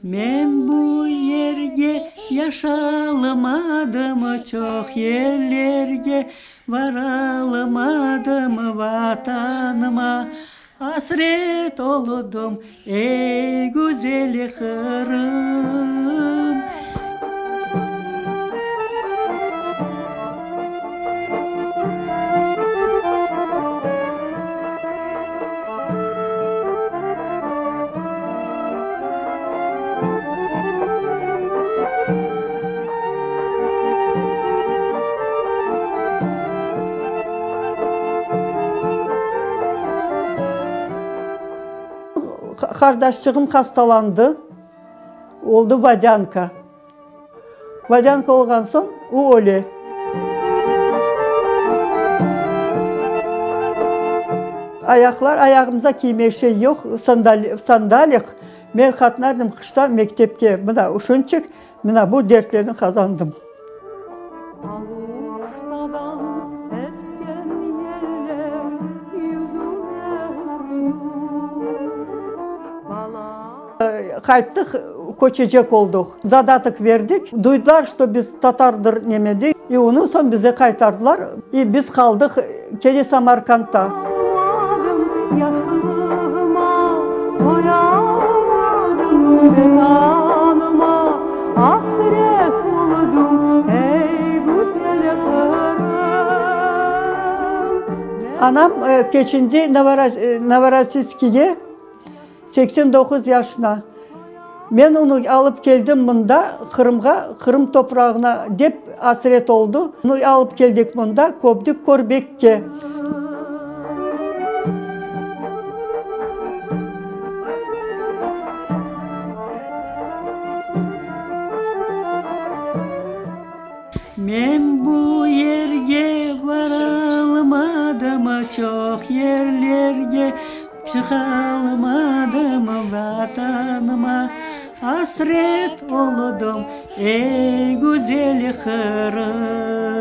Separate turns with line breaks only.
Men bu yerge yaşalmadım, Çoq yerlerge varalmadım, Vatanıma asret oldım, Ey, güzel Qırım! Qardaşçığım hastalandı, oldı vodânka. Vodânka olğan soñ, o öle. Ayaqlar, ayağımıza kiymek şey yoq, sandalih. Men qatnardım qışta mektepke, mına uşunçik, mına bu dertlerni qazandım. Qayttıq, köçecek olduq. Zadatok verdik. Duydılar, çto biz tatardır nemede, i onıñ soñ bizi qaytardılar, i biz qaldıq kene Samarkandta. Anam keçindi Novorossiyskige. 89 yaşına. Men onı alıp keldim mında, Qırımğa, Qırım toprağına, dep asret oldı. Onı alıp keldik mında, köpdük Körbekke. Men bu yerge varalmadım, çoq yerlerge Çıqalmadım Vatanıma, asret oldım, ey güzel Qırım.